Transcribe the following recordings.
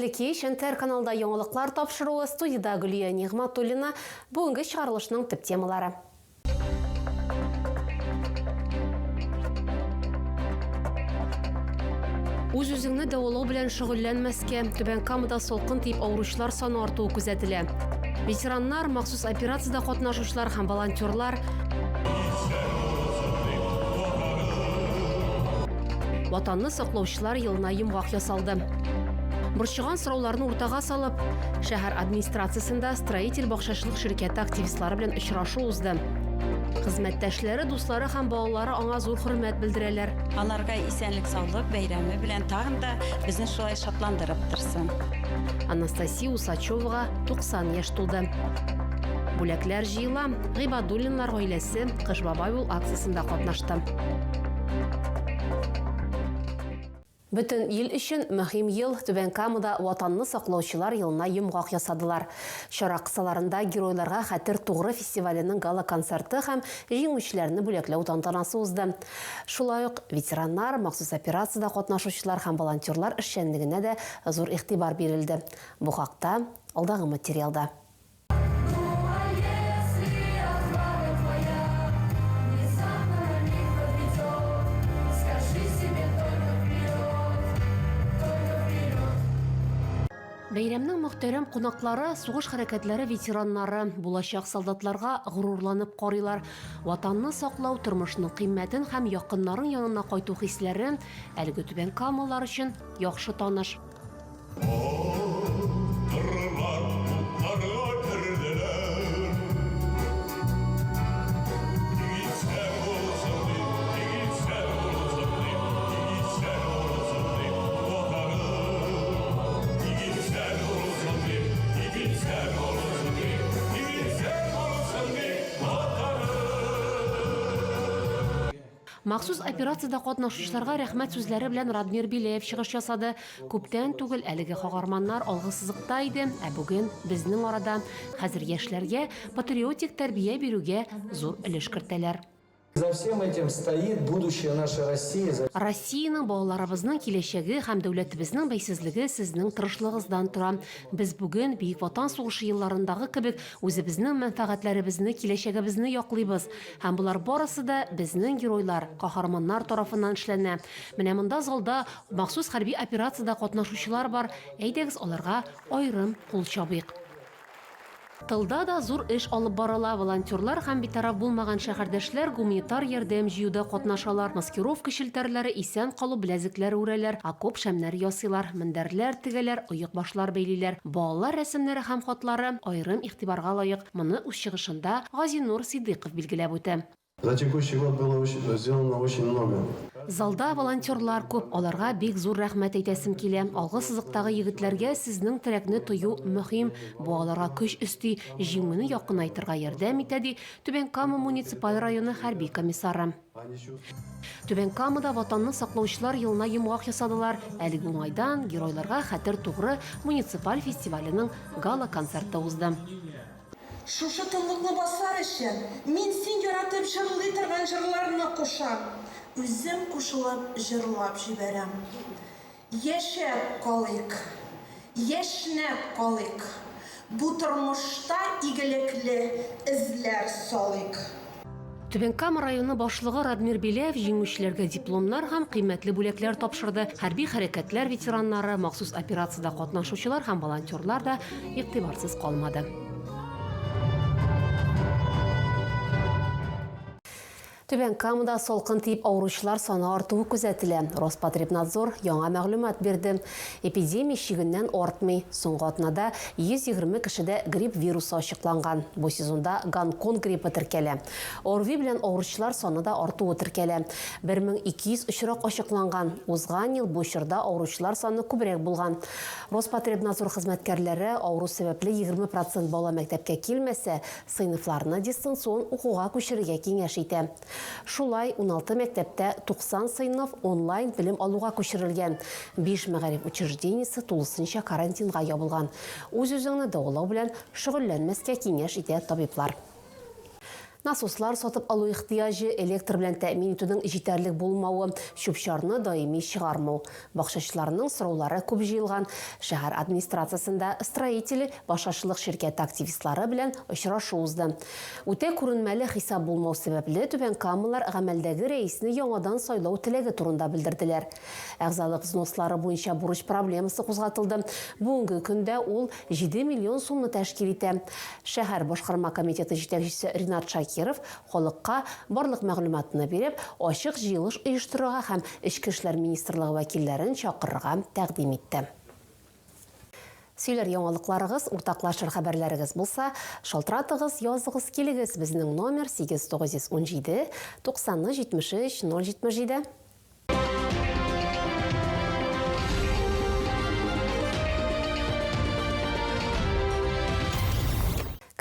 Хәерле кич, НТР каналда яңалыклар тапшыруы, студиядә Гөлия Нигъмәтуллина. Бүгенге чыгарылышның төп темалары. Үз-үзеңне дәвалау белән шөгыльләнмәскә, Түбән Камада салкын тиеп авыручылар саны артуы күзәтелә. Ветераннар, махсус операциядә катнашучылар һәм волонтерлар Ватанны саклаучылар елына йомгак ясалды. Борчыган сорауларны уртага салып, шәһәр администрациясендә строитель бакчачылык ширкәте активистлары белән очрашу узды. Хезмәттәшләре, дуслары һәм балалары аңа зур хөрмәт белдерәләр. Аларга исәнлек-саулык, бәйрәме белән тагын да безне шулай шатландырып торсын. Анастасия Усачевага 90 яшь тулды. Бүләкләр җыела. Гыйбадуллиннар гаиләсе Кыш бабай бул акциясендә катнашты. Бөтен ил өчен мөһим ел, Түбән Камада Ватанны саклаучылар елына йомгак ясадылар. Чара кысаларында Геройларга хәтер тугры фестиваленең гала-концерты һәм җиңүчеләрне бүләкләү тантанасы узды. Шулай ук ветераннар, махсус операциядә катнашучылар һәм волонтерлар эшчәнлегенә дә зур игътибар бирелде. Бу хакта алдагы материалда. Бәйрәмнең мөхтәрәм кунаклары, сугыш хәрәкәтләре ветераннары, булачак солдатларга горурланып карыйлар. Ватанны саклау, тормышның кыйммәтен һәм якыннарың янына кайту хисләре әлеге түбән камалылар өчен яхшы таныш. Махсус операциядә катнашучыларга рәхмәт сүзләре белән Радмир Беляев чыгыш ясады. Күптән түгел әлеге каһарманнар алгы сызыкта иде, ә бүген безнең арада. Хәзер яшьләргә патриотик тәрбия бирүгә зур өлеш кертәләр. За всем этим стоит будущее нашей России. Россиянең, балаларыбызның киләчәге һәм дәүләтебезнең бәйсезлеге сезнең тырышлыгыздан тора. Без бүген, Бөек Ватан сугышы елларындагы кебек, үзебезнең мәнфәгатьләребезне, киләчәгебезне яклыйбыз. Һәм болар барысы да безнең геройлар, каһарманнар тарафыннан эшләнә. Менә монда залда махсус хәрби операциядә катнашучылар бар, әйдәгез аларга аерым кул чабыйк. Тылда да зур эш алып барыла, волонтерлар һәм битараф булмаган шәһәрдәшләр гуманитар ярдәм җыюда катнашалар, маскировка челтәрләре, исән калу беләзекләре үрәләр, окоп шәмнәре ясыйлар, мендәрләр тегәләр, оекбашлар бәйлиләр. Балалар рәсемнәре һәм хатлары аерым игътибарга лаек, моны үз чыгышында Газинур Сидыйков билгеләп үтә. За текущий год было сделано очень много. Залда волонтерлар күп, аларга бик зур рәхмәт әйтәсем килә. Алгы сызыктагы егетләргә сезнең терәкне тою мөһим, бу аларга көч өсти, җиңүне якынайтырга ярдәм итә, ди Түбән Кама муниципаль районы хәрби комиссары. Түбән Камада Ватанны саклаучылар елына йомгак ясадылар. Әлеге уңайдан Геройларга хәтер тугры муниципаль фестиваленең гала-концерты узды. Шушы тынлыкны басар өчен, мин син яратып җырлый торган җырларны кушам, үзем кушылып җырлап җибәрәм. Яшәп калыйк, яшьнәп калыйк, бу тормышта игелекле эзләр салыйк. Түбән Кама районы башлыгы Радмир Беляев җиңүчеләргә дипломнар һәм кыйммәтле бүләкләр тапшырды. Хәрби хәрәкәтләр ветераннары, махсус операциядә катнашучылар һәм волонтерлар да игътибарсыз калмады. Түбән Камада салкын тиеп авыручылар саны артуы күзәтелә. Роспотребнадзор яңа мәгълүмат бирде. Эпидемия чигеннән артмый. Соңгы атнада 120 кешедә грипп вирусы ачыкланган. Бу сезонда Гонконг гриппы теркәлә. ОРВИ белән авыручылар саны да артуы теркәлә. 1200 очрак ачыкланган. Узган ел бу чорда авыручылар саны күбрәк булган. Роспотребнадзор хезмәткәрләре авыру сәбәпле 20 процент бала мәктәпкә килмәсә, Сыйныфларны дистанцион укуга күчерергә киңәш итә. Шулай, 16 мәктәптә 90 сыйныф онлайн белем алуга күчерелгән, биш мәгариф учреждениесе тулысынча карантинга ябылган. Үз-үзеңне дәвалау белән шөгыльләнмәскә киңәш итә табиблар. Насослар сатып алу ихтыяҗы, электр белән тәэмин итүнең җитәрлек булмавы, чүп-чарны даими чыгармау. Бакчачыларның сораулары күп җыелган. Шәһәр администрациясендә Строители бакчачылык ширкәте активистлары белән очрашу узды. Үтә күренмәле хисап булмау сәбәпле, түбәнкамалылар гамәлдәге рәисне яңадан сайлау теләге турында белдерделәр. Әгъзалык взнослары буенча бурыч проблемасы кузгатылды. Бүгенге көндә ул 7 миллион сумны тәшкил итә. Шәһәр башкарма комитеты җитәкчесе Ринат Шакиров халыкка барлык мәгълүматны биреп, ачык җыелыш оештырырга һәм Эчке эшләр министрлыгы вәкилләрен чакырырга тәкъдим итте. Сөйләр яңалыкларыгыз, уртаклашыр хәбәрләрегез булса, шалтыратыгыз, языгыз, килегез, безнең номер 8917 90 73 077.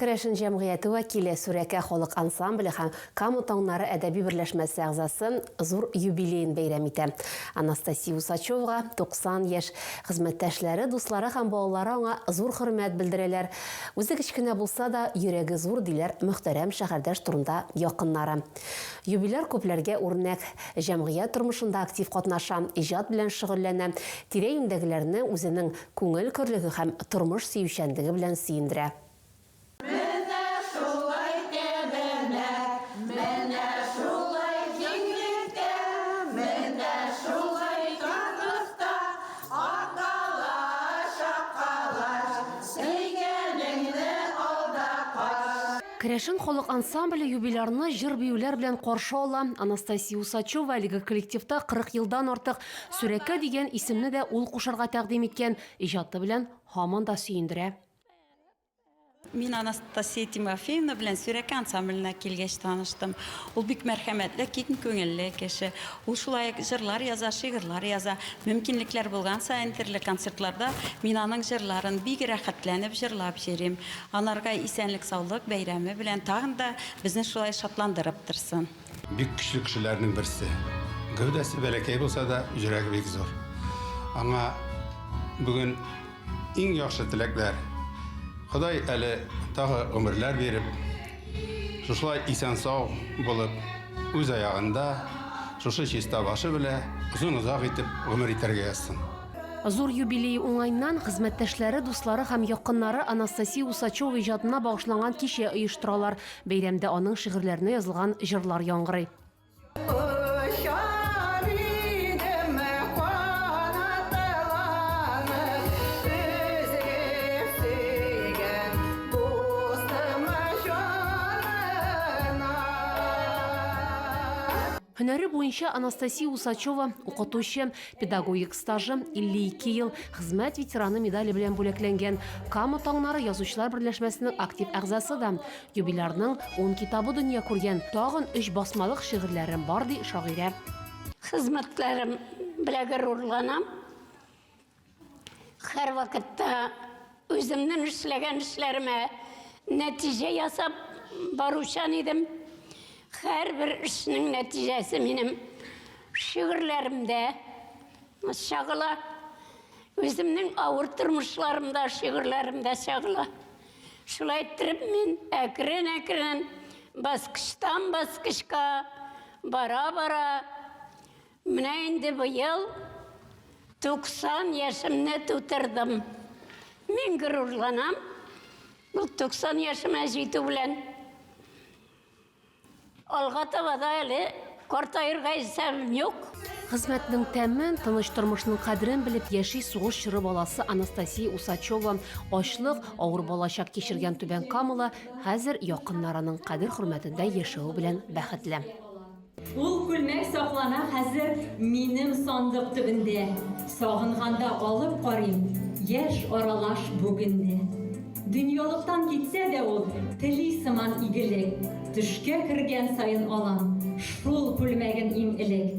Керәшен җәмгыяте вәкиле, Сүрәкә халык ансамбле һәм Кама таңнары әдәби берләшмәсе әгъзасы зур юбилеен бәйрәм итә. Анастасия Усачевага 90 яшь. Хезмәттәшләре, дуслары һәм балалары аңа зур хөрмәт белдерәләр. Үзе кечкенә булса да, йөрәге зур, диләр мөхтәрәм шәһәрдәш турында якыннары. Юбиляр күпләргә үрнәк. Җәмгыять тормышында актив катнаша, иҗат белән шөгыльләнә, тирә-юньдәгеләрне үзенең күңел көрлеге һәм тормыш сөючәнлеге белән сөендерә. Менә шулай тәбәнәк, менә шулай киңлектә, менә шулай тарлыкта Акалаш, акалаш, сөйгәнеңне алда кач. Керәшен халык ансамбле юбилярны җыр-биюләр белән каршы ала. Анастасия Усачева әлеге коллективта 40 елдан артык. Сүрәкә дигән исемне дә ул кушарга тәкъдим иткән. Иҗаты белән һаман да сөендерә. Мин Анастасия Тимофеевна белән Сүрәкә ансамбленә килгәч таныштым. Ул бик мәрхәмәтле, киң күңелле кеше. Ул шулай ук җырлар яза, шигырьләр яза. Мөмкинлекләр булган саен төрле концертларда мин аның җырларын бик рәхәтләнеп җырлап йөрим. Анарга исәнлек-саулык, бәйрәме белән тагын да безне шулай шатландырып торсын. Бик көчле кешеләрнең берсе. Гәүдәсе бәләкәй булса да, йөрәге бик зур. Аңа бүген иң яхшы теләкләр. Ходай әле тагы гомерләр биреп, шушылай исән-сау булып, үз аягында, шушы чиста башы белә озын-озак итеп гомер итәргә язсын. Зур юбилее уңаеннан хезмәттәшләре, дуслары һәм якыннары Анастасия Усачева иҗатына багышланган кичә оештыралар. Бәйрәмдә аның шигырьләренә язылган җырлар яңгырый. Очар идем канатланып, Өзеп сөйгән дустым җанына. Һөнәре буенча Анастасия Усачева, укытучы. Педагогик стажы, 52 ел, Хезмәт ветераны медале белән бүләкләнгән. Кама таңнары язучылар берләшмәсенең актив әгъзасы да. Юбилярның ун китабы дөнья күргән, тагын өч басмалык шигырьләрем бар, ди шагыйрә. Хезмәтләрем белән горурланам. Һәрвакытта үземнең эшләгән эшләремә нәтиҗә ясап баручан идем. Һәрбер эшнең нәтиҗәсе минем шигырьләремдә чагыла. Үземнең авыр тормышларымда шигырьләремдә чагыла. Шулай иттереп мин әкрен-әкрен баскычтан баскычка бара-бара Менә инде быел 90 яшемне тутырдым. Мин горурланам бу 90 яшемә җитү белән. Алга таба да әле картаерга исәбем юк. Хезмәтнең тәмен, тыныч тормышның кадерен белеп яши сугыш чоры баласы Анастасия Усачева. Ачлык, авыр балачак кичергән Түбән Камалы хәзер якыннарының кадер-хөрмәтендә яшәве белән бәхетле. Ул күлмәк саклана хәзер минем сандык төбендә. Сагынганда алып карыйм, яшь аралаш бүген дә. Дөньялыктан китсә дә ул, тели сыман игелек. Төшкә кергән саен алам шул күлмәген иң элек.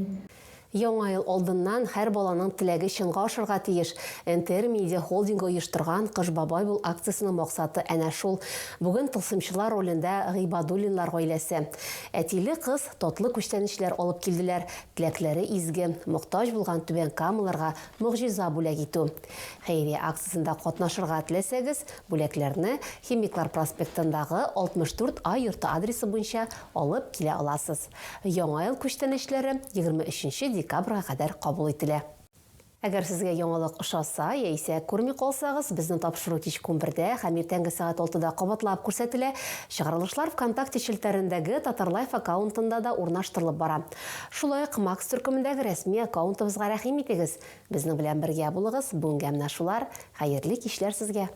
Яңа ел алдыннан һәр баланың теләге чынга ашырга тиеш. НТР Медиа холдингы оештырган Кыш бабай бул акциясенең максаты әнә шул. Бүген тылсымчылар ролендә Гыйбадуллиннар гаиләсе. Әтиле кыз татлы күчтәнәчләр алып килделәр. Теләкләре изге, мохтаҗ булган Түбән Камаларга могҗиза бүләк итү. Хәйрия акциясендә катнашырга теләсәгез, бүләкләрне Химиклар проспектындагы 64 А йорты адресы буенча алып килә аласыз. Яңа ел күчтәнәчләре 23 декабрьгә кадәр кабул ителә. Әгәр сезгә яңалык ошаса яисә күрми калсагыз, безнең тапшыру кичке унбердә һәм иртәнге сәгать алтыда кабатлап күрсәтелә. Чыгарылышлар ВКонтакте челтәрендәге Татарлайф аккаунтында да урнаштырылып бара. Шулай ук Макс төркемендәге рәсми аккаунтыбызга рәхим итегез. Безнең белән бергә булыгыз. Бүгенгә менә шулар. Хәерле кичләр сезгә!